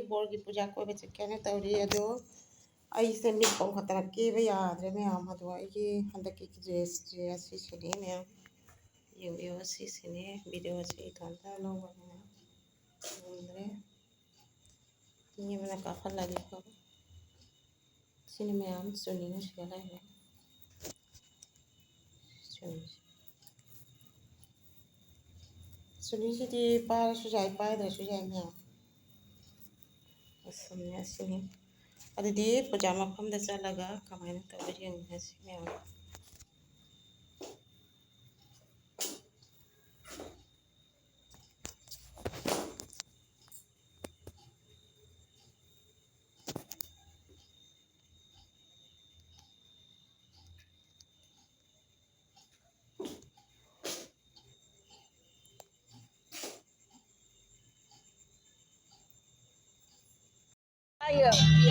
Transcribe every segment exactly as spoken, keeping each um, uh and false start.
ꯕꯣꯔꯒꯤ ꯄꯨꯖꯥ ꯀꯣꯏꯕ ꯆꯠꯀꯦꯅ ꯇꯧꯔꯤ꯫ ꯑꯗꯣ ꯑꯩꯁꯦ ꯃꯤꯠ ꯄꯣꯝꯈꯠꯇꯅ ꯀꯦꯕ ꯌꯥꯗ꯭ꯔꯦ ꯃꯌꯥꯝ꯫ ꯑꯗꯣ ꯑꯩꯒꯤ ꯍꯟꯗꯛꯀꯤ ꯗ꯭ꯔꯦꯁꯁꯦ ꯑꯁꯤꯁꯤꯅꯦ ꯃꯌꯥꯝ꯫ ꯌꯦꯡꯕꯤꯌꯨ, ꯑꯁꯤꯁꯤꯅꯦ꯫ ꯚꯤꯗꯤꯑꯣꯁꯦ ꯏꯇꯣꯝꯇ ꯂꯧꯕꯅꯤꯅ ꯉꯝꯗ꯭ꯔꯦ꯫ ꯃꯤ ꯑꯃꯅ ꯀꯥꯞꯍꯜꯂꯗꯤ ꯐꯕ꯫ ꯁꯤꯅꯤ ꯃꯌꯥꯝ, ꯆꯨꯅꯤꯅ ꯁꯤꯗ ꯂꯩꯔꯦ꯫ ꯆꯨꯅꯤꯁꯦ꯫ ꯆꯨꯅꯤꯁꯤꯗꯤ ꯄꯥꯏꯔꯁꯨ ꯌꯥꯏ, ꯄꯥꯏꯗ꯭ꯔꯁꯨ ꯌꯥꯏ ꯃꯌꯥꯝ꯫ ꯑꯁꯨꯝꯅꯦ, ꯑꯁꯤꯅꯤ꯫ ꯑꯗꯨꯗꯤ ꯄꯨꯖꯥ ꯃꯐꯝꯗ ꯆꯠꯂꯒ ꯀꯃꯥꯏꯅ ꯇꯧꯕ ꯌꯦꯡꯃꯤꯟꯅꯁꯤ ꯃꯌꯥꯝ꯫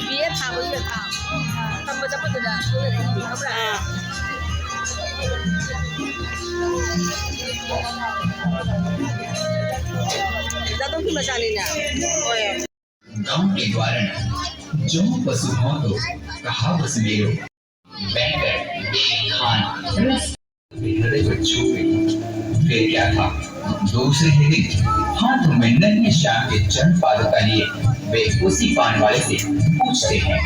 ꯕꯤ ꯑꯦ ꯊꯥꯕꯒꯤ ꯊꯥ ꯇꯝꯕ ꯆꯠꯄꯗꯨꯗ ꯈꯪꯕ꯭ꯔꯥ? ꯖꯥꯗꯧꯒꯤ ꯃꯆꯥꯅꯤꯅꯦ꯫ ꯍꯣꯏ꯫ गांव के द्वार न जो पशु हो तो कहा बस मेरो। बहकर खान हृदय को छू गई। फिर क्या था, दूसरे ही दिन हाथों में नन्हे श्याम के चरण पादों का लिए वे उसी पान वाले से पूछते हैं।